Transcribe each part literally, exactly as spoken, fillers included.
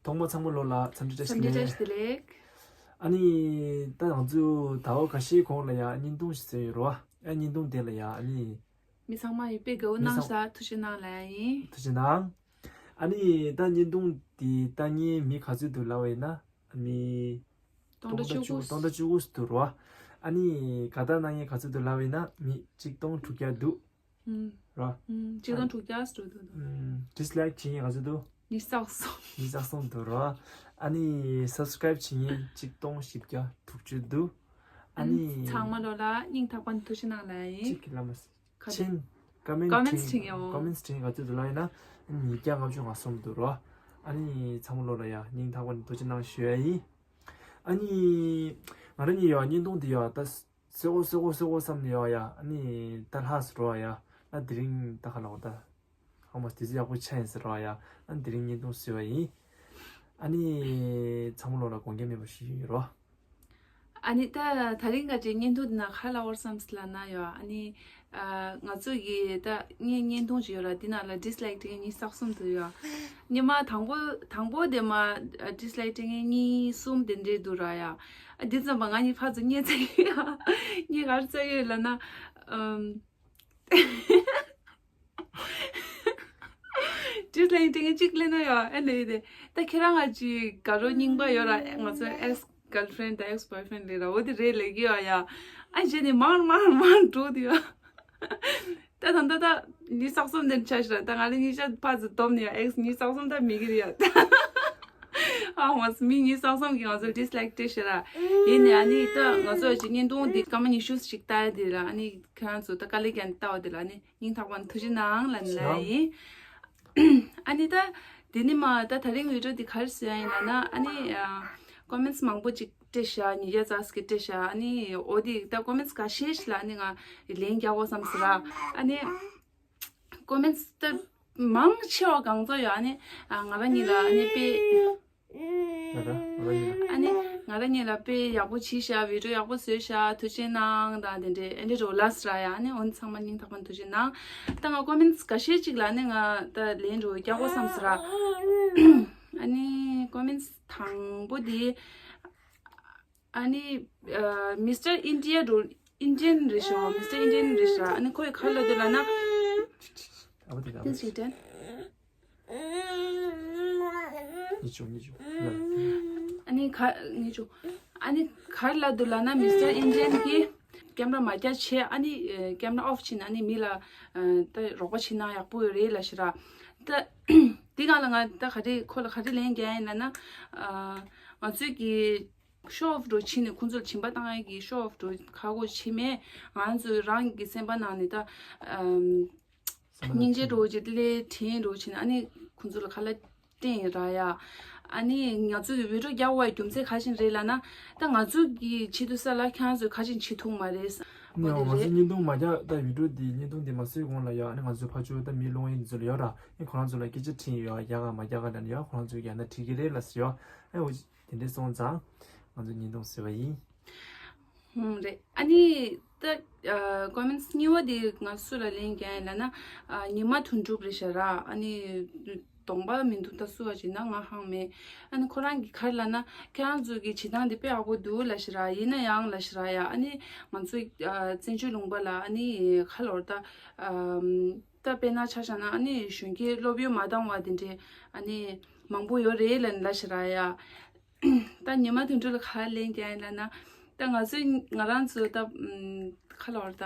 ཐོག་མ་ཚང་མ་ལོ་ལ་འཚམས་འདྲི་བཀྲ་ཤིས་བདེ་ལེགས། ཨ་ནི་ད་ང་ཚོ་ཟླ་བ་ཁ་ཤས་གོང་ལ་ཡ་བརྙན་ཐུང་ཞིག་བཟོས་ཡོད་རོ། ཨ་བརྙན་ཐུང་དེ་ལ་ཡ་ཨ་ནི་མི་ཚང་མ་ཡིས་དཔེ་དགའ་བོ་གནང་ཤག་ཐུགས་རྗེ་གནང་ལབ་ཡ་ཡིན། ཐུགས་རྗེ་གནང་། ཨ་ནི་ད་བརྙན་ཐུང་དེ་ལྟ་མཁན་མི་ག་ཚོད་འདུག་ལབ་པ་ཡིན་ན་མི་སྟོང་ཕྲག་བཅུ་དགུ། སྟོང་ཕྲག་བཅུ་དགུ་ཙམ་འདུག་རོ། ཨ་ནི་དགའ་རྟགས་གནང་མཁན་ག་ཚོད་འདུག་ལབ་པ་ཡིན་ན་མི་ཆིག་སྟོང་དྲུག་བརྒྱ་འདུག་ཨུམ། རོ། ཨུམ། ཆིག་སྟོང་དྲུག་བརྒྱ་ཙམ་འདུག་འདུག་ཨུམ། ཌིས་ལའིག་བྱེད་མཁན་ག་ཚོད་འདུག་ཉི་ཤུ་རྩ་གསུམ། ཉི་ཤུ་རྩ་གསུམ་འདུག་རོ། ཨ་ནི་སབ་སི་ཀ་རའིབ་བྱེད་མཁན་ཆིག་སྟོང་བཞི་བརྒྱ་དྲུག་ཅུ་འདུག་ཨ་ཨ་ནི་ནི་ཚང་མ་ལོ་ལ་སྙིང་ཐག་པ་ནས་ཐུགས་རྗེ་གནང་ལབ་ཡ་ཡིན། གཅིག་གི་ལ་མ་ཟེར། ག་རེ། ཆེན། ཀོ་མེན་ཊི་ཀོ་མེན་ཊི་བྲིས་མཁན་ཡོད། ཀོ་མེན་ཊི་བྲིས་མཁན་ག་ཚོད་འདུག་ལབ་ཡིན་ན་ཉིས་བརྒྱ་ལྔ་བཅུ་ང་གསུམ་འདུག་རོ། ཨ་ནི་ཚང་མ་ལོ་ལ་ཡ་སྙིང་ཐག་པ་ནས་ཐུགས་རྗེ་གནང་ཞུ་ཡ་ཡིན། ཨ་ནི་ང་རང་གཉིས་ཡོད་བརྙན་ཐུང་འདི་ཡོད་ད། གསོལ་གོ་གསོལ་གོ་གསོལ་གོ་བསམ་ནས་ཡོད་ཡ། ཨ་ནི་ད་ལྷག་སོང་རོ་ཡ། ཨ་དེ་རིང་ད་ཁ་ལོག་ད། ཧ་མ་དུས་ཚོད་ཡག་པོ་ཆགས་ཡིན་ཟེར་རོ་ཡ། ཨ་དེ་རིང་བརྙན་ཐུང་བཟོས་པ་ཡིན། ཨ་ནི་ཚང་མ་ལོ་ལ་དགོངས་འགལ་མེད་པ་ཞུ་ཡི་ཡོད་རོ། ཨ་ནི་ད་ད་རིང་ག་ཅིག་བརྙན་ཐུང་འདི་ན་ག་རེ་ལབ་དགོས་བསམ་སི་ལབ་ན་ཡོད། ཨ་ནི་ཨ་ང་ཚོ་གི་ད་ངའི་བརྙན་ཐུང་ཞིག་ཡོད་ར། འདི་ནང་ལ་ཌིས་ལའིག་སྤྲད་མཁན་ཉི་ཤུ་རྩ་གསུམ་འདུག་ཡོད། ཉི་མ་དང་པོ་དང་པོ་དེ་མ་ཌིས་ལའིག་སྤྲད་མཁན་གཉིས་གསུམ་དེ་འདྲས་འདུག་ར་ཡ། ཨ་འདི་ཙམ་པ་ང་གཉིས་ཕར་ཚུར་བསྙད་ཚར་ཡོད་ཡ། བསྙད་ག་རེ་ཚར་ཡོད་ལབ་ན་ཨམ། ཌིས་ལའིག་སྤྲད་མཁན་གཅིག་སླེབས་ན་ཡོད། ཨེ་ལེ་དེ་ད་ཁྱེད་རང་ང་ཅིག་དགའ་རོགས་རྙིང་པ་ཡོད་ར། ང་ཚོ་ཨེག་སི་གརལ་ཕི་རེན་ཌི་དང་ཨེག་སི་བོའི་ཕི་རེན་ཌི་ལས་ར། འོ་དེ་རེད་ལབ་ཀྱི་ཡོད་ཡ། ཨ་བྱས་ནས་མར་མར་མར་འགྲོ་དུས་ཡ། ད་ད་ད་ད་ཉི་ཤུ་རྩ་གསུམ་དེ་ཆ་ཤི་ར། ད་ང་ལ་ཉི་ཤུ་ཕར་ཚུར་བསྡོམས་ནས་ཡ་ཨེག་སི་ཉི་ཤུ་རྩ་གསུམ་ད་མི་གི་རེད་ཡ། ཨ་མ་མི་ཉི་ཤུ་རྩ་གསུམ་གིས་ང་ཚོ་ཌིས་ལའིག་སྤྲད་ཤི་ར། ཡིན་ནས་ཨ་ནི་ད་ང་ཚོ་ཅིག་བརྙན་ཐུང་འདི་སྐར་མ་ཉི་ཤུ་ཞིག་ལྟ་ཡ་དེ་ལ་ཨ་ནི་ཁྱེད་རང་ཚོ་ད་དཀའ་ལས་ཀྱང་ལྟ་བ་དེ་ལ་ཨ་ནི་སྙིང་ཐག་པ་ནས་ཐུགས་རྗེ་གནང་ལབ་ནས་ལབ་ཡ་ཡིན། ཨ་ནི་ད་དེ་ནི་མ་ད་ད་རིང་བི་ཌི་ཡོ་འདི་ག་རེ་བཟོས་ཡ་ཡིན་ལབ་ན་ཨ་ནི་ཀོ་མེན་ཊི་མང་པོ་ཅིག་སྤྲད་ཤག་ཉིས་བརྒྱ་ཙམ་ཞིག་སྤྲད་ཤག་ཨ་ནི་འོ་དེ་ད་ཀོ་མེན་ཊི་འགའ་ཤས་ཤིག་ལ་ཨ་ནི་ང་ལན་རྒྱག་དགོས་བསམ་ཟེར་ར། ཨ་ནི་ཀོ་མེན་ཊི་ད་མང་ཆེ་བ་གང་ཚོ་ཡོད། ཨ་ནི་ང་རང་གཉིས་ལ་ཨ་ནི་དཔེ་ང་རང་ང་རང་གཉིས་ལ། ཨ་ནི་ང་རང་གཉིས་ལ་དཔེ་ཡག་པོ་བྱས་ཤག་བི་ཌི་ཡོ་ཡག་པོ་བཟོས་ཤག་ཐུགས་རྗེ་གནང་དང་དེ་འདྲས་ཨེ་འདྲས་འགྲོ་ལབ་ཟེར་ར་ཡ། ཨ་ནི་འོ་ནི་ཚང་མ་སྙིང་ཐག་པ་ནས་ཐུགས་རྗེ་གནང་། ད་ང་ཀོ་མེན་ཊི་འགའ་ཤས་ཅིག་ལ་ཨ་ནི་ང་ད་ལན་འགྲོ་རྒྱག་དགོས་བསམ་ཟེར་ར། ཨ་ནི་ཀོ་མེན་ཊི་དང་པོ་དེ་ཨ་ནི་མི་སི་ཊར་ཨིན་ཌི་ཡ་འགྲོ། ཨིན་ཌི་ཡན་རེད་ཤག་མི་སི་ཊར་ཨིན་ཌི་ཡན་རེད་ཤག་ཨ་ནི་ཁོས་ག་རེ་ལབ་འདུག་ལབ་ན། ཨ་བ་དེ་དེ་ཅིག་དྲན། ཉི་ཤུ་ཉི་ཤུ། ཨ་ནི་ག་ཉི་ཤུ། ཨ་ནི་ག་རེ་ལབ་འདུག་ལབ་ན་མི་སི་ཊར་ཨིན་ཌི་ཡན་གྱིས་ཀེམ་ར་མ་རྒྱག་བྱས། ཨ་ནི་ཀེམ་ར་ཨོཕ་བྱས་ནས་ཨ་ནི་མི་ལ་ད་རོགས་པ་བྱེད་ན་ཡག་པོ་ཡོད་རེད་ལབ་ཤི་ར། ད་དེ་སྒང་ལ་ང་ད་ག་རེ་ཁོ་ལ་ག་རེ་ལན་རྒྱག་ཡིན་ལབ་ན། ང་ཚོས་ཀྱི་ཤོ་ཨོཕ་འགྲོ་བྱས་ནས་ཁོང་ཚོ་ལ་སྦྱིན་པ་བཏང་ཡ་གི་ཤོ་ཨོཕ་འགྲོ་ཁ་གོ་བྱེད་མེད། ང་ཚོས་རང་གི་སེམས་པ་ནང་ནས་ད་ཨམ། སྙིང་རྗེ་འགྲོ་བྱེད་ལས་དྲན་འགྲོ་བྱེད་ནས་ཨ་ནི་ཁོང་ཚོ་ལ་ཁ་ལག་སྟེང་ར་ཡ། ཨ་ནི་ང་ཚོས་བི་ཌི་ཡོ་རྒྱག་དགོས་པའི་རྒྱུ་མཚན་ག་ཅི་རེད་ལབ་ན། ད་ང་ཚོ་གི་ཆེད་དུ་ས་ལ་ཁྱེད་རང་ཚོས་ག་ཅི་བྱེད་ཐུབ་མ་རེད། ནི་འོ་ང་ཚོ་རེད། བརྙན་ཐུང་མ་རྒྱག་ད་བི་ཌི་ཡོ་འདི་བརྙན་ཐུང་འདི་མ་བཟོས་གོང་ལ་ཡ། ཨ་ནི་ང་ཚོའི་ཕ་ཆོས་ད་མི་སློང་ཡིན་ཚོ་ལ་ཡོད་ར། ཨ་ནི་ཁོ་རང་ཚོ་ལ་སྐད་ཆ་དྲིས་ཡོད། རྒྱག་ག་མ་རྒྱག་ག་ལབ་ནས་ཡ། ཁོ་རང་ཚོས་རྒྱག་ན་འགྲིག་གི་རེད་ལབ་ཟེར་ཡོད། ཨ་འོ་དེ་འདྲས་སོང་ཙང་ང་ཚོ་བརྙན་ཐུང་བཟོས་པ་ཡིན། ཧུམ་རེད། ཨ་ནི་ད་ཀོ་མེན་ཊི་གཉིས་པ་དེ་ང་སུ་ལ་ལན་རྒྱག་ཡིན་ལབ་ན། ཉི་མ་དོན་གྲུབ་རེད་ཤག་ར། ཨ་ནི་གདོང་པ་མི་འདུག་ད་སུ་བ་ཅིག་ན་ང་ཧང་མེད། ཨ་ནི་ཁོ་རང་གིས་ག་རེ་ལབ་ན། ཁྱེད་རང་ཚོ་གི་བྱེད་སྟངས་དེ་དཔེ་ཡག་པོ་འདུག་ལབ་ཤི་ར། ཡིན་ན་ཡང་ལབ་ཤི་ར་ཡ། ཨ་ནི་ང་ཚོ་བཙན་བྱོལ་ལུང་པ་ལ་ཨ་ནི་ཁ་ལོར་ད་ད་དཔེར་ན་ཆ་བཞག་ན་ཨ་ནི་གཞོན་སྐྱེས་སློབ་ཡོན་མ་འདང་བ་དེ་འདྲས་ཨ་ནི་མང་པོ་ཡོད་རེད་ལབ་ལབ་ཤི་ར་ཡ། ད་ཉི་མ་དོན་གྲུབ་ལ་ག་རེ་ལན་རྒྱག་ཡིན་ལབ་ན། ད་ང་ཚོས་ང་རང་ཚོ་ད་ཁ་ལོར་ད་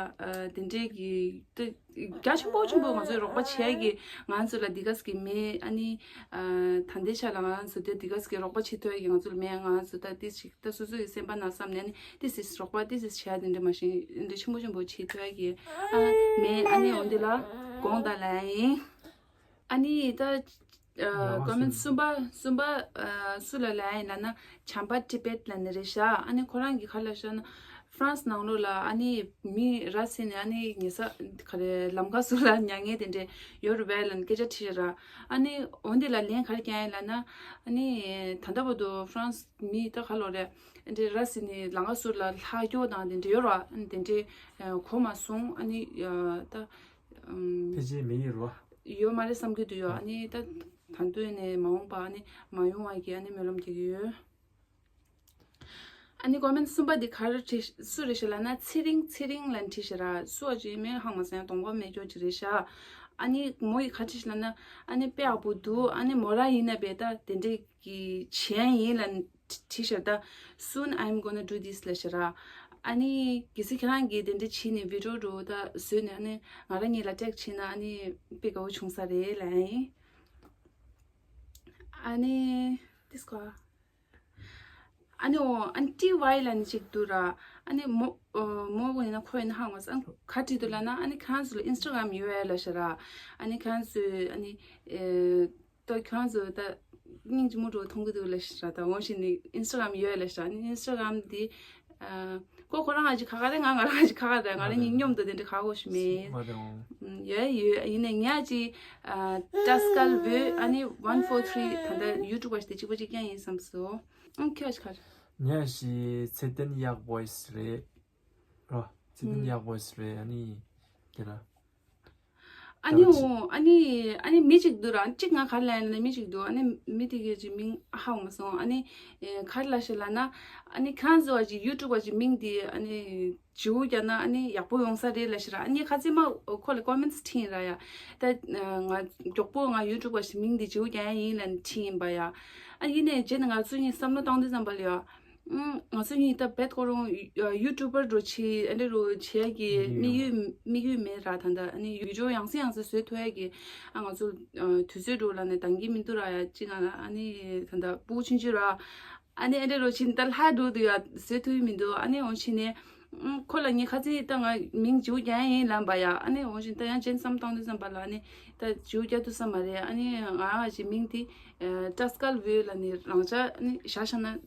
དེ་འདྲས་ཀྱི་ད་རྒྱ་ཆེན་པོ་ཆེན་པོ་ང་ཚོས་རོགས་པ་བྱེད་ཡ་གི་ང་ཚོ་ལ་འདི་ག་ཟིག་གི་མེད། ཨ་ནི་ད་ལྟའི་ཆ་ལ་ང་རང་ཚོ་དེ་འདི་ག་ཟིག་གི་རོགས་པ་བྱེད་ཐུབ་ཡ་གི་ང་ཚོ་ལ་མེད། ང་རང་ཚོ་ད་དེ་ཞིག་ད་སོ་སོ་ཡི་སེམས་པ་ནང་བསམ་ནས་ཨ་ནི་དེ་སིས་རོགས་པ་དེ་སིས་བྱེད་ཡ་དེ་འདྲ་མ་ཤེས་འདྲ་ཆེན་པོ་ཆེན་པོ་བྱེད་ཐུབ་ཡ་གི་ཨ་མེད། ཨ་ནི་འོན་ཏེ་ལ་དགོངས་དག་ལབ་ཡ་ཡིན། ཨ་ནི་ད་ཀོ་མེན་ཊི་གསུམ་པ་གསུམ་པ་སུ་ལ་ལབ་ཡིན་ལབ་ན་བྱམས་པ་ཊི་བེཊ་ལབ་ནི་རེད་ཤག་ཨ་ནི་ཁོ་རང་གིས་ག་རེ་ལབ་ཤག་ན་ཧྥ་རན་སི་ནང་ལོགས་ལ་ཨ་ནི་མི་ར་བཟི་ནས་ཨ་ནི་ཉལ་ས་ག་རེ་ལམ་ཁ་ཟུར་ལ་ཉལ་མཁན་དེ་འདྲས་ཡོད་རེད་པས་ལབ་ནས་སྐད་ཆ་དྲིས་ར། ཨ་ནི་འོན་ཏེ་ལ་ལན་ག་རེ་རྒྱག་ཡིན་ལབ་ན། ཨ་ནི་ད་ལྟ་བར་དུ་ཧྥ་རན་སི་མི་ད་ག་ལོ་རེད་འདྲས་ར་བཟི་ནས་ལམ་ཁ་ཟུར་ལ་ལྷག་སྐྱོ་དང་དེ་འདྲས་ཡོད་ར། ཨ་ནི་དེ་འདྲས་གོ་མ་སོང་། ཨ་ནི་ད་ཕལ་ཆེར་མི་ཡོད་ར། ཡོད་མ་རེད་བསམ་གྱི་འདུག་ཡོད། ཨ་ནི་ད། ད་དུང་ནས་མ་འོངས་པ་ཨ་ནི་མ་ཡོང་བ་གི་ཨ་ནི་སྨོན་ལམ་རྒྱག་གི་ཡོད། ཨ་ནི་ཀོ་མེན་གསུམ་པ་འདི་ག་རེ་བྲིས་སུ་རེད་ཤག་ལབ་ན་ཚེ་རིང་ཚེ་རིང་ལབ་བྲིས་ཤག་ར། སུ་བ་ཅིག་མིང་ཧ་མ་སོང་ཡང་གདོང་པ་མེད་སྐྱོ་ཅིག་རེད་ཤག། ཨ་ནི་མོ་ཡིས་ག་རེ་བྲིས་ཤག་ལབ་ན་ཨ་ནི་དཔེ་ཡག་པོ་འདུག། ཨ་ནི་མོ་རང་ཡིན་ན་བས་ད་དེ་འདྲས་ཀྱི་བྱེད་ཡ་ཡིན་ལབ་བྲིས་ཤག་ད། Soon I'm gonna do this ལབ་ཤག་ར། ཨ་ནི་གལ་སྲིད་ཁྱེད་རང་གིས་དེ་འདྲས་བྱས་ནས་བི་ཌི་ཡོ་འདྲ་བོ་ད་བཟོས་ནས་ཨ་ནི་ང་རང་གཉིས་ལ་ཊེག་བྱས་ན་ཨ་ནི་དཔེ་དགའ་བོ་བྱུང་ས་རེད་ལབ་ཡ་ཡིན། ཨ་ནི་དེ་སྐོར། ཨ་ནི་འོ་ཨ་ནི་ཊི་ཝའི་ལབ་ནི་ཅིག་འདུག་ར། ཨ་ནི་མོ་ཨ་མོ་བོ་ཡིན་ན་ཁོ་ཡིན་ན་ཧ་མ་སོང་། ཨ་ནི་ག་འདྲས་འདུག་ལབ་ན་ཨ་ནི་ཁྱེད་རང་ཚོ་ལ་ཨིན་སི་ཊ་གྷ་རམ་ཡོད་ཡ་ལབ་ཤག་ར། ཨ་ནི་ཁྱེད་རང་ཚོས་ཨ་ནི་ཨེ་ད་ཁྱེད་རང་ཚོ་ད་སྙིང་རྗེ་མོ་འདྲ་བོ་མཐོང་གི་འདུག་ལབ་ཤག་ར། ད་འོ་བྱས་ནས་ཨིན་སི་ཊ་གྷ་རམ་ཡོད་ཡ་ལབ་ཤག། ཨ་ནི་ཨིན་སི་ཊ་གྷ་རམ་འདི་ཨ་ཁོ་ཁོ་རང་ཨ་ཅིག་ཁ་ཁ་རེད། ང་ང་རང་ཨ་ཅིག་ཁ་ཁ་རེད། ང་རང་གཉིས་མཉམ་དུ་དེ་འདྲ་ཁ་ཁོ་ཞིག་མེད། མ་རེད་འོང་། ཡོད་ཡོད། ཡིན་ནའི་ངས་ཨ་ཅིག་ཨ་ཏཱ་སི་ཀལ་བོད་ཨ་ནི་one four three ད་ལྟ་ཡུ་ཊུབ་པ་ཞིག་དེ་གཅིག་པ་གཅིག་རྐྱང་ཡིན་བསམ་སོང་། ཨང་ཁྱོད་ཨ་ཅིག་ཁ་རེད། ངས་ཨ་ཅིག་ཚེ་བརྟན་གཡག་བོ་ཡིས་རེད། རོ། ཚེ་བརྟན་གཡག་བོ་ཡིས་རེད། ཨ་ནི་དེ་ལ། ཨ་ནི་འོ་ཨ་ནི་ཨ་ནི་མི་གཅིག་འདུག་ར། གཅིག་ང་ག་རེ་ལབ་ཡིན་ན་མི་གཅིག་འདུག། ཨ་ནི་མི་དེ་གའི་ཅིག་མིང་ཧ་གོ་མ་སོང་། ཨ་ནི་ཨེ་ག་རེ་ལབ་ཤག་ལབ་ན་ཨ་ནི་ཁྱེད་རང་ཚོ་བ་ཅིག་ཡུ་ཊུབ་པ་ཅིག་མིང་དེ་ཨ་ནི་བརྗེ་པོ་རྒྱག་ན་ཨ་ནི་ཡག་པོ་ཡོང་ས་རེད་ལབ་ཤག་ར། ཨ་ནི་ཁ་ཚིག་མ་ཁོ་ལ་ཀོ་མེན་ཊི་ཕྲིན་ར་ཡ། ད་ང་མགྱོགས་པོ་ང་ཡུ་ཊུབ་པ་ཅིག་མིང་དེ་བརྗེ་པོ་རྒྱག་ཡ་ཡིན་ལབ་ནི་ཕྲིན་ཡིན་པ་ཡ། ཨ་ཡིན་ནའི་རྗེས་ནས་ང་ཚོ་གཉིས་བསམ་བློ་བཏང་དུས་ཙམ་པ་ལ་ཡ། ང་ཚོ་གཉིས་ད་བེད་ཁོ་རང་ཡུ་ཊུབ་པར་འགྲོ་ཆེད་ཨ་འདྲ་རུ་བྱེད་ཡ་གི་དམིགས་ཡུལ་དམིགས་ཡུལ་མེད་ར། ད་ལྟ་ཨ་ནི་བི་ཌི་ཡོ་ཡང་སེ་ཡང་སེ་བཟོ་ཐུབ་ཡ་གི་ཨ་ང་ཚོ་དུས་ཚོད་འགྲོ་ལ་ནས་འདང་གི་མི་འདུག་ར་ཡ། ཅི་ང་ཨ་ནི་ད་ལྟ་སྤུ་གུ་ཆུང་ཆུང་ར་ཨ་ནི་ཨ་འདྲ་རུ་ཕྱིན་ད་ལྷ་འགྲོ་འདུག་ཡ། བཟོ་ཐུབ་ཀྱི་མི་འདུག། ཨ་ནི་འོ་ཕྱིན་ནས་ཁོ་ལ་ངས་ཁ་ཚིག་ད་ང་མིང་བརྗེ་པོ་རྒྱག་ཡ་ཡིན་ལབ་པ་ཡ། ཨ་ནི་འོ་ཕྱིན་ད་ཡང་རྗེས་བསམ་བཏང་དུས་ཙམ་པ་ལ་ཨ་ནི། ད་བརྗེ་པོ་རྒྱག་ཐུབ་ས་མ་རེད། ཨ་ནི་ང་ཨ་ཅིག་མིང་དེ་ཨ་ཏཱ་སི་ཀལ་བོད་ལབ་ནི་རང་འཇགས་ཨ་ནི་བཞག་བཞག་ན་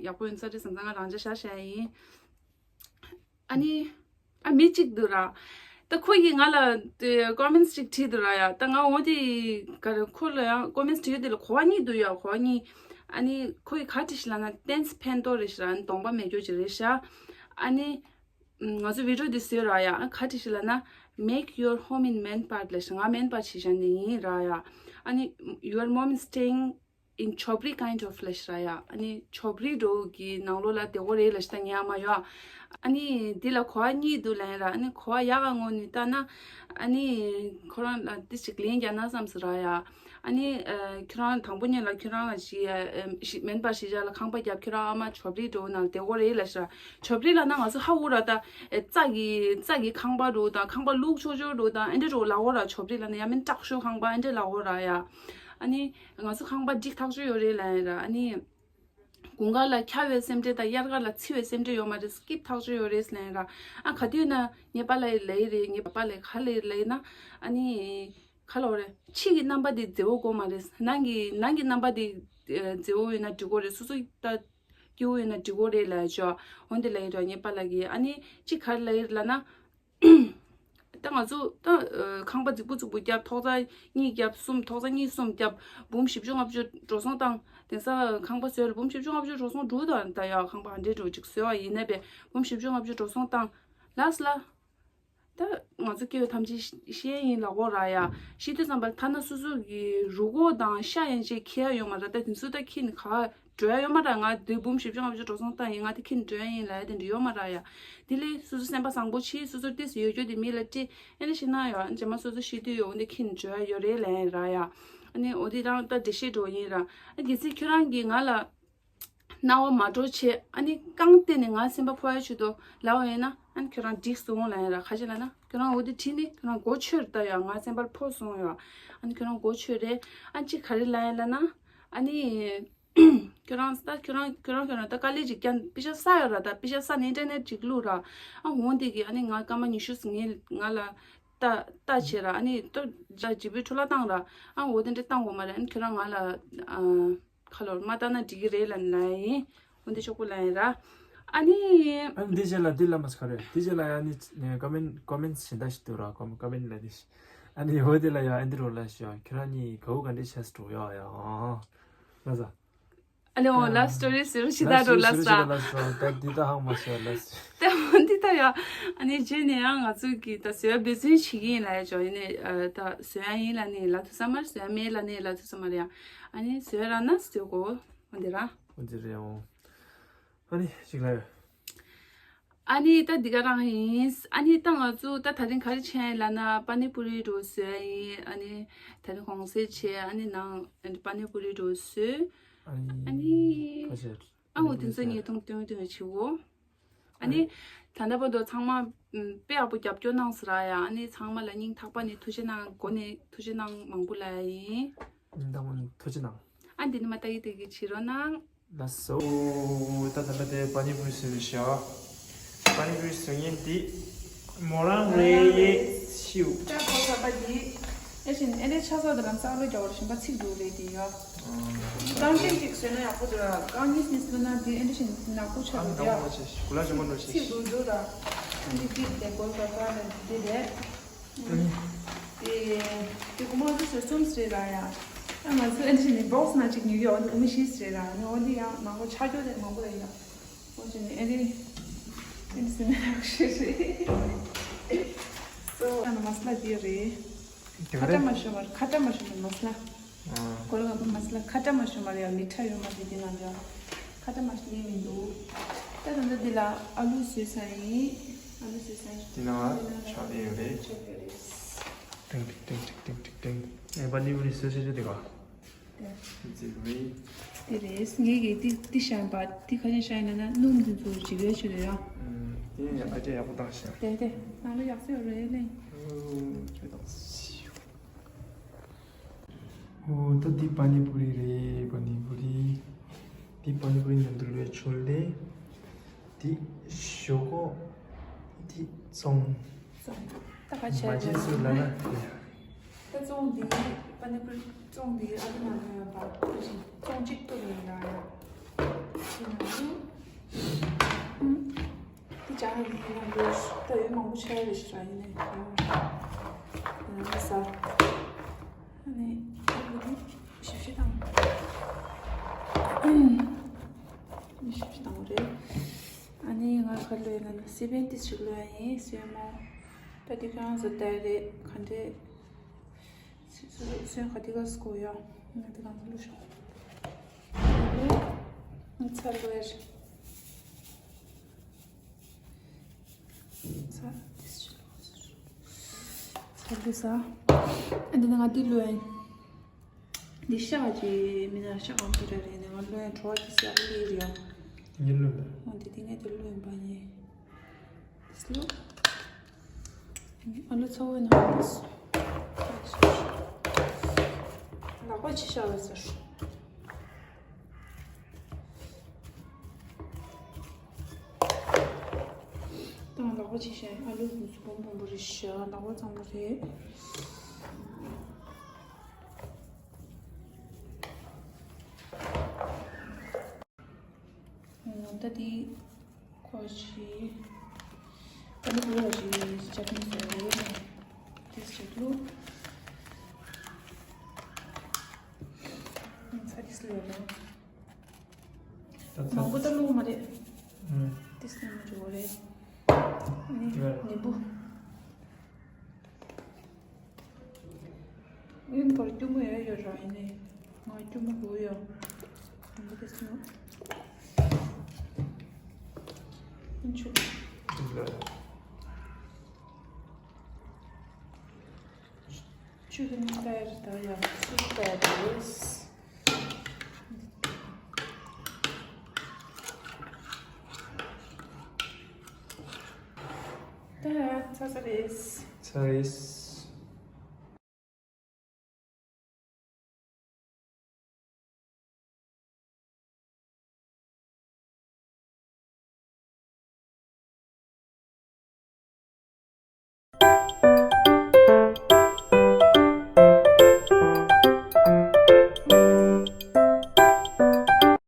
ཡག་པོ་ཡོང་ས་རེད་བསམ་ཙང་ང་རང་འཇགས་བཞག་བཞག་ཡིན། ཨ་ནི་ཨ་མི་གཅིག་འདུག་ར། ད་ཁོ་ཡིས་ང་ལ་དེ་ཀོ་མེན་ཊི་ཅིག་བྲིས་འདུག་ར་ཡ། ད་ང་འོ་དེ་ག་རེ་ཁོ་ལ་ཡང་ཀོ་མེན་ཊི་བྲིས་ཡོད་དེ་ལ་གོ་བ་གཉིས་འདུག་ཡ། གོ་བ་གཉིས། ཨ་ནི་ཁོ་ཡིས་ག་བྲིས་ཤག་ལབ་ན་ཏན་སི་ཕན་ཏོ་རེད་ཤག་ར། ཨ་ནི་གདོང་པ་མེད་སྐྱོ་ཅིག་རེད་ཤག། ཨ་ནི། ང་ཚོ་བི་ཌི་ཡོ་འདི་བཟོས་ར་ཡ། ཨ་ག་བྲིས་ཤག་ལབ་ན། Make your home in Manpar ལབ་ཤག། ང་མན་པར་ཞེས་བྱ་ནས་ཡིན་ར་ཡ། ཨ་ནི་your mom is staying in Chopri kind of ལབ་ཤག་ར་ཡ། ཨ་ནི་ཆོབ་རི་འགྲོ་གི་ནང་ལོགས་ལ་བསྡད་ཡོད་རེད་ལབ་ཤག་ད་ངའི་ཨ་མ་ཡ། ཨ་ནི་འདི་ལ་གོ་བ་གཉིས་འདུག་ལབ་ཡིན་ར། ཨ་ནི་གོ་བ་ཡག་ག་ངོས་ནས་ལྟ་ན་ཨ་ནི་ཁོ་རང་ལ་འདི་ཞིག་ལན་རྒྱག་ན་བསམ་སོང་ར་ཡ། ཨ་ནི་ཨ་ཁྱོད་རང་དང་པོ་ཉིད་ལ་ཁྱོད་རང་ལ་ཞི་ཨ་ཞི་མན་པར་ཞེས་བྱ་ལ་ཁང་པ་བརྒྱབ། ཁྱོད་རང་ཨ་མ་ཆོབ་རི་འགྲོ་ནང་བསྡད་ཡོད་རེད་ལབ་ཤག། ཆོབ་རི་ལབ་ན་ང་ཚོ་ཧ་གོ་ར་ད་ཨེ་རྩྭ་གི་རྩྭ་གི་ཁང་པ་འདྲ་བོ་དང་ཁང་པ་ལུག་ཆོག་ཆོག་འདྲ་བོ་དང་ཨེ་འདྲ་འདྲ་བོ་ལབ་ཡོད་ར། ཆོབ་རི་ལབ་ན་ཡ་མིན་ཏག་ཤོས་ཁང་པ་ཨེ་འདྲ་ལབ་ཡོད་ར་ཡ། ཨ་ནི་ང་ཚོ་ཁང་པ་འགྲིག་ཐག་ཆོད་ཡོད་རེད་ལབ་ཡིན་ར། ཨ་ནི་དགུན་ཁ་ལ་འཁྱག་པའི་སེམས་ཁྲལ་དང་དབྱར་ཁ་ལ་འཚིག་པའི་སེམས་ཁྲལ་ཡོད་མ་རེད། སྐྱིད་ཐག་ཆོད་ཡོད་རེད་ལབ་ཡིན་ར། ཨ་ག་དུས་ན་ངའི་པཱ་ལགས་ལབ་ཀྱི་རེད། ངའི་པཱ་ལགས་ག་ལབ་ཀྱི་རེད་ལབ་ཡིན་ན། ཨ་ནི་ག་ལབ་དགོས་རེད། ཕྱི་གི་རྣམ་པ་དེ་མཛེས་པོ་དགོས་མ་རེད། ནང་གི་ནང་གི་རྣམ་པ་དེ་ཨ་མཛེས་པོ་ཡོད་ན་འགྲིག་གི་རེད། སོ་སོ་ད་སྐྱིད་པོ་ཡོད་ན་འགྲིག་གི་རེད་ལབ་ཡ་ཅོ། འོན་ཏེ་ལབ་ཡིན་ར་ངའི་པཱ་ལགས་ཀྱིས། ཨ་ནི་གཅིག་ག་རེ་ལབ་ཡིན་ལབ་ན། ད་ང་ཚོ་ད་ཨ་ཁང་པ་རྫིག་པོ་རྫིག་པོ་བརྒྱབ། ཐོག་ཚད་གཉིས་བརྒྱབ་གསུམ། ཐོག་ཚད་གཉིས་གསུམ་བརྒྱབ། འབུམ་བཞི་བཅུ་ལྔ་བཅུ་འགྲོ་སོང་བཏང་། དེང་སང་ཁང་པ་བཟོས་ལ་འབུམ་བཞི་བཅུ་ལྔ་བཅུ་འགྲོ་སོང་འགྲོ་ད། ད་ཡ་ཁང་པ་ཨ་འདྲས་འགྲོ་ཅིག་བཟོས་པ་ཡིན་ན་པས་འབུམ་བཞི་བཅུ་ལྔ་བཅུ་འགྲོ་སོང་བཏང་། ལགས་ལ། ད་ང་ཚོ་སྐྱེ་བོ་ཐམས་ཅད་ཤི་ཤི་ཡ་ཡིན་ལབ་ཡོད་ར་ཡ། ཤི་དུས་ཙམ་པ་ཐ་ན་སོ་སོ་གི་རུས་ཁོག་དང་ཤ་ཡན་ཆད་འཁྱེར་ཡ་ཡོད་མ་རེད། ད་དེ་ཚོ་ད་འཁྱེར་ནས་ག་འགྲོ་ཡ་ཡོད་མ་རེད། ང་དུས་འབུམ་བཞི་བཅུ་ལྔ་བཅུ་འགྲོ་སོང་བཏང་ཡིན། ང་དེ་འཁྱེར་ནས་འགྲོ་ཡ་ཡིན་ལབ་ཡ་དེ་འདྲ་ཡོད་མ་རེད་ཡ། དེ་ལས་སོ་སོ་སེམས་པ་བཟང་པོ་བྱེད། སོ་སོ་ཏོག་ཙམ་ཡོད་རྒྱུ་དེ་མི་ལ་སྤྲད། ཨེ་ནས་ཤི་ན་ཡ་རྗེས་མ་སོ་སོ་ཤི་དུས་ཡོད་འོ་འདི་འཁྱེར་ནས་འགྲོ་ཡ་ཡོད་རེད་ལབ་ཡ་ར་ཡ། ཨ་ནི་འོ་དེ་རང་ད་འགྲེལ་བཤད་འགྲོ་ཡིན་ར། ཨ་གལ་སྲིད་ཁྱོད་རང་གིས་ང་ལ་སྣང་བ་མ་འགྲོ་བྱེད། ཨ་ནི་རྐང་སྟེང་ནས་ང་སེམས་པ་ཕོག་ཡ་ཆེད་དུ་ལབ་པ་ཡིན་ན། ཨ་ནི་ཁྱོད་རང་འགྲིག་སོང་ལབ་ཡ་ར། ག་ཅི་ལབ་ན་ཁྱོད་རང་འོ་དེ་བྲིས་ནས་ཁྱོད་རང་མགོ་ཆོད་ད་ཡ། ང་སེམས་པར་ཕོག་སོང་ཡ། ཨ་ནི་ཁྱོད་རང་མགོ་ཆོད་རེད། ཨ་ནི་ཅིག་ག་རེ་ལབ་ཡ་ལབ་ན། ཨ་ནི་ཁྱོད་རང་ད་ཁྱོད་རང་ཁྱོད་རང་ཁྱོད་རང་ད་དཀའ་ལས་ཅིག་བརྒྱབ། པེ་ཤ་བསགས་ཡོད་ར། ད་པེ་ཤ་བསགས་ནས་ཨིན་ཊར་ནེཊ་ཅིག་བླུགས་ར། ཨ་འོ་དེ་གི་ཨ་ནི་ང་སྐར་མ་ཉི་ཤུ་ཟིན་ངས་ང་ལ་ལྟ་ལྟ་བྱེད་ར། ཨ་ནི་ལྟོ་ཇ་ཇི་བུའི་འཕྲོ་བརླག་བཏང་ར། ཨ་འོ་དེ་འདྲ་བཏང་དགོས་མ་རེད། ཨ་ནི་ཁྱོད་རང་ང་ལ་ཨ། ཁ་ལོར་མ་བཏང་ན་འགྲིག་གི་རེད་ལབ་ན་ཡིན། འོན་ཏེ་ཤོག་བུ་ལབ་ཡིན་ར། ཨ་ནི། ཨ་ནི་འདི་རྗེས་ལ་འདི་ལབ་མ་ཟེར་ག་རེད། འདི་རྗེས་ལ་ཡ་ནི་ནི་ཀོ་མེན་ཀོ་མེན་གཞན་དག་ཞིག་འདུག་ར། ཀོ་ཀོ་མེན་ལབ་འདི་ཞིག། ཨ་ནི་འོ་དེ་ལ་ཡ་ཨ་འདི་རོ་ལ་ཞོ། ཁྱོད་རང་གཉིས་དགའ་བོ་ག་འདྲས་བྱས་སུ་འགྲོ་ཡ་ཡ། ལ་ཟ། ཨ་ལེ་འོ། ལབ་སི་ཊོ་རི་ཟེར་ཞིག་ད་འགྲོ་ལབ་ས། ད་འདི་ད་ཧང་མ་ཤོར་ལབ་སི། ད་འདི་ད་ཡ། ཨ་ནི་རྗེས་ནས་ཡང་ང་ཚོ་གི་ད་བཟོ་ཡ་འབད་བརྩོན་བྱེད་ཀྱི་ཡིན་ལབ་ཡ་ཅོ་ཡིན་ནས། ཨ་ད་བཟོ་ཡ་ཡིན་ལབ་ནས་ལབ་ཐུབ་ས་མ་རེད། བཟོ་ཡ་མེད་ལབ་ནས་ལབ་ཐུབ་ས་མ་རེད་ཡ། ཨ་ནི་བཟོ་ཡ་རག་ན་བཟོ་དགོས། འོ་འདི་ར། འོ་འདི་རེད་འོ། ཨ་ནི་ཅིག་ལབ་ཡོད། ཨ་ནི་ད་འདི་ག་རང་ཡིན། ཨ་ནི་ད་ང་ཚོ་ད་ད་རིང་ག་རེ་བྱས་ཡིན་ལབ་ན་པ་ནི་པུ་རི་འགྲོ་བཟོས་ཡིན། ཨ་ནི་ད་རིང་གུང་སེང་བྱས། ཨ་ནི་ནང་པ་ནི་པུ་རི་འགྲོ་བཟོས། ཨ་ཨ་ནི་ནི་ཁ་ཤས་ཨ་འོ་དེ་ཚོ་ཉེས་རྡུང་སྟོན་སྟོན་བྱེད་འོ། ཨ་ནི་ད་ལྟ་བར་དུ་ཚང་མ་ཨམ་དཔེ་ཡག་པོ་རྒྱབ་སྐྱོར་གནང་ཟེར་ཡ། ཨ་ནི་ཚང་མ་ལ་སྙིང་ཐག་པ་ནས་ཐུགས་རྗེ་གནང་། སྒོ་ནས་ཐུགས་རྗེ་གནང་མང་པོ་ལབ་ཡ་ཡིན། སྙིང་ཐག་པ་ནས་ཐུགས་རྗེ་གནང་། ཨ་འདི་ནི་མ་ལྟ་གི་ལྟ་གི་བྱེད་རོགས་གནང་། ལགས་སོ། ད་ད་ལྟ་དེ་པ་ནི་པུ་རི་བཟོས་པའི་ཤ། པ་ནི་པུ་རི་བཟོ་མཁན་དེ་མོ་རང་རེད། ཤིའུ། ད་གོ་ས་པ་དེ་ཨེ་ཤིན་ཨེ་རེ་ཆ་ཚང་དེ་རང་རྩ་ལོ་རྒྱག་བར་ཞིམ་པ་ཚིག་འདུག་རེད་དེ་ཡ། རང་བཞིན་ཅིག་བཟོས་ན་ཡག་པོ་འདུག་ར། རྐང་གཉིས་གཉིས་བཟོས་ན་དེ་ཨེ་རེ་ཤིན་ནག་པོ་ཆགས་འདུག་ཡ། ཚིག་འདུག་འདུག་ར། ཨ་ནི་དེ་དེ་གོ་ས་པ་ལ་དེ་རེད། དེ་དེ་གོ་མ་ཚོ་ཟེར་གསུམ་ཟེར་ར་ཡ། ཨ་ང་ཚོ་ཨེ་འདྲ་ནི་བོག་སི་ནང་གཅིག་ཉོས་ཡོད། འོ་འདི་གོ་མ་བཞི་ཟེར་ར། ཨ་ནི་འོ་འདི་ཡང་མང་པོ་ཆ་རྒྱུ་དེ་མང་པོ་རེད་ཡ། འོ་ཅི་ནི་ཨེ་འདི་ཨེ་འདི་ཟེར་ན་ཡག་ཤོས་རེད། སོ་ཨ་ནི་མ་སི་ལ་འདི་རེད། ཁ་བཀྲ་མ་ཤོར་བར་ཁ་བཀྲ་མ་ཤོར་བར་མ་སི་ལ། གོ་ལ་ང་ཚོ་མ་སི་ལ་ཁ་བཀྲ་མ་ཤོར་བར་ཡ་མི་ཁྲ་ཡོད་མ་རེད། འདི་ནང་ལ་ཁ་བཀྲ་མ་ཤོར་ཡིན་མི་འདུག་ད་ད་ལྟ་འདི་ལ་ཨ་ལུ་བཟོས་ཚར་ཡིན། ཨ་ལུ་བཟོས་ཚར་ཡིན། འདི་ནང་ལ་ཆགས་ཡོད་རེད། ཆགས་ཡོད་རེད། ཏིང་ཏིང་ཏིང་ཏིང་ཏིང་ཏིང་ཏིང་། ཨེ་པ་ནི་པུ་རི་བཟོས་བྱས་བྱས་དེ་ག་དེ་རེད། ངས་ཀྱིས་འདི་འདི་བཤམས་པ་འདི་ག་རེ་བཤམས་ཡིན་ལབ་ན་སྣུམ་འདི་ཚོ་འཇིགས་ཡོད་ཆེད་དུ་ཡང་། དེ་ཡང་ཨ་ཅག་ཡག་པོ་བཏང་ཤག་དེ་དེ་ནང་ལ་ཡག་པོ་ཡོད་རེད་ལེ། ཨོ་ད་འདི་པ་ནི་པུ་རི་རེད། པ་ནི་པུ་རི། འདི་པ་ནི་པུ་རི་མཉམ་དུ་ལོས་ཆོལ་ཏེ། འདི་ཞོག་ཁོག་འདི་བཙོང་། བཙོང་། ད་ག་བྱས་མ་བྱས་སུ་ལ་ལ། ད་བཙོང་འདི་པ་ནི་པུ་རི་བཙོང་འདི་ཨ་ཁུ་ནང་ལ་ཡོད་པ་བཙོང་གཅིག་ཏུ་ཡིན་ལ་ཡ། ཅི་ན་ཡོད། འདི་ཅག་གི་ཡིན་ན་འདུག་ད་ཡོད་མང་པོ་ཆགས་རེད་ཤག་ཡིན་ནའི་ཡང་ཡང་ཟ། ཨ་ནི་ཨ་ཁུ་འདི་ཞིབ་ཞིབ་དང་། ཞིབ་ཞིབ་དང་རེད། ཨ་ནི་ང་ག་ལོས་ན་སི་པན་ཏི་ཞིག་ལོས་ཡིན་སོས་མོ། ད་དེ་ཁྱོད་རང་ཚོ་ལྟ་རེད་ག་འདྲས། སོས་ག་དེ་ག་སྐོ་ཡ། ང་དེ་གང་ཚོ་ལུ་ཤོག་ང་ཚ་ལོས། ཚ་ཏི་ཞིག་ལོས། ཚ་ལུས་ས། ཨ་འདི་ན་ང་དེ་ལོས་ཡིན། འདི་ཤ་ཅིག་མི་ན་ཤ་གང་པོ་རེ་རེ་ནས་ང་ལོས་ཡང་བྲོ་བ་ཅི་སི་ཨ་ལི་རེ་ཡང་། ངའི་ལོས་མེད། འོ་འདི་དེ་ངས་དེ་ལོས་ཡིན་པ་ཡིན། འདི་ལོས། ཨ་ལོ་ཚ་བོའི་ནང་ལོས། ལག་པ་ཅི་ཤ་བ་ཟེར། དང་ལག་པ་ཅི་ཤ་ཨ་ལོས་འདི་ཚོ་སྦོམ་སྦོམ་པོ་རེ་ཤ་ལག་པ་གཙང་མ་རེད། ད་དེ་ཁོ་ཞིག་ད་ནི་ཁོ་ཞིག་ཅག་ནི་ཟེར་བ་ཡོད་ན་དེ་ཞིག་ལུ། ཚ་དེ་སུ་ཡོད་ན་མང་པོ་ད་ལུ་མ་རེད། དེ་སུ་མ་འགྲོ་རེད། ནི་ནི་བུ། ཡིན་པར་སྐྱུར་མོ་ཡོད་ཡོད་ར་ཡིན་ནའི། ང་སྐྱུར་མོ་དགོས་ཡོད། ང་དེ་སུ་ཡིན་ཆུ། ཆུ་གི་ནི་ལྟ་ཡ་རེད་ད་ཡ་ཆུ་ལྟ་ཡ་རེད། ད་ཡ་ཚ་ཚ་རེད། ཚ་རེད།